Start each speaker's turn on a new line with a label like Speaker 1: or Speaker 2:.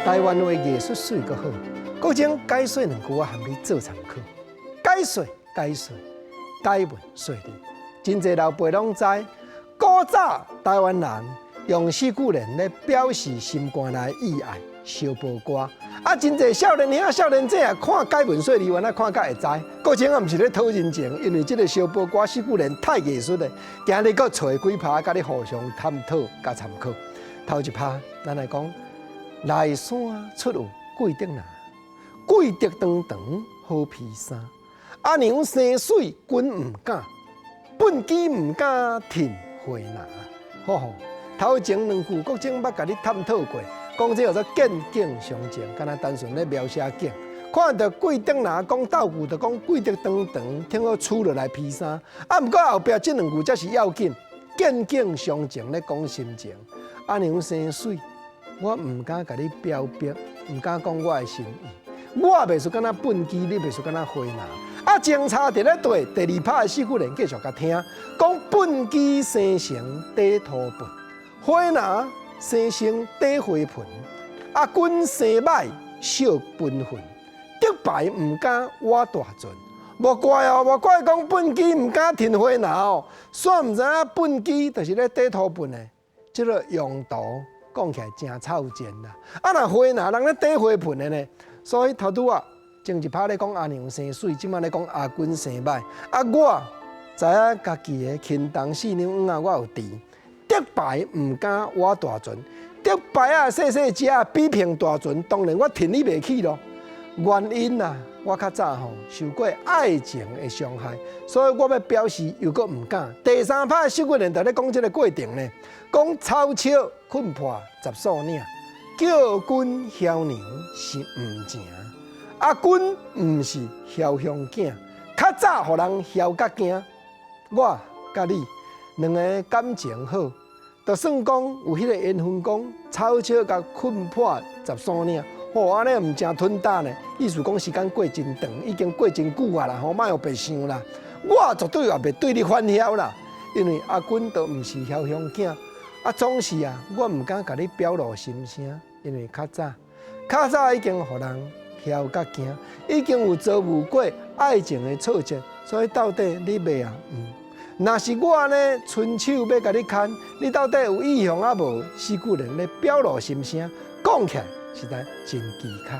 Speaker 1: 台灣話藝術媠閣好，閣將解說兩句我含你做參考。解說解說，解文說理，真濟老輩攏知。古早台灣人用四句聯咧表示心肝內意愛，相報歌。啊，真濟少年兄、少年姐啊，看解文說字，原來看甲會知。閣前也毋是咧討人情，因為這个相報歌四句聯太藝術咧。今日閣揣幾拍，佮你互相探討佮參考。頭一拍，咱來講。內山出有桂竹林，桂竹長長好披衫。阿娘生媠，君毋敢；畚箕毋敢提花籃。好好，頭前兩句國正捌共你探討過，講這叫做見景傷情，敢若單純咧描寫景。看著桂竹林講鬥句，就講桂竹長長，挺好取落來披衫。啊，毋過後壁這兩句才是要緊，見景傷情咧講心情。阿娘生媠，我毋敢共你表白，毋敢講我的心意。我袂輸敢若畚箕，你袂輸敢若花籃。啊，情插佇咧對，第二拍的四句聯繼續共聽，講畚箕生成底土畚，花籃生成底花盆。啊，君生䆀惜本分，竹排毋敢倚大船。無怪哦，無怪講畚箕毋敢提花籃哦。煞毋知影畚箕就是咧底土畚的，這个用途。講起來誠臭賤啦！啊，若花籃人咧底花盆的呢？所以頭拄仔前一拍咧講阿娘生媠，這擺咧講阿君生䆀。啊，我知影家己的輕重四兩黃仔，我有挃。竹排毋敢倚大船，竹排仔細細隻，比拼大船，當然我提你袂起咯。原因啊，我較早吼受過愛情的傷害，所以我欲表示猶閣毋敢。第三拍四句聯就咧講這个過程呢，講草笑困破十數嶺，叫君梟娘是毋情，阿君毋是梟雄囝，較早予人梟甲驚。我佮你兩个感情好，就算講有彼个緣分，講草笑共困破十數嶺。哦，按呢毋誠吞膽呢？意思講時間過真長，已經過真久啊啦，吼，莫予白想啦。我絕對也袂對你反囂啦，因為阿君都毋是梟雄囝。啊，總是啊，我毋敢共你表露心聲，因為較早，較早已經予人囂甲驚，已經有遭遇過愛情的挫折，所以到底你欲抑毋？若是我按呢，伸手欲共你牽，你到底有意向抑無？四句聯咧表露心聲，講起來實在真技巧。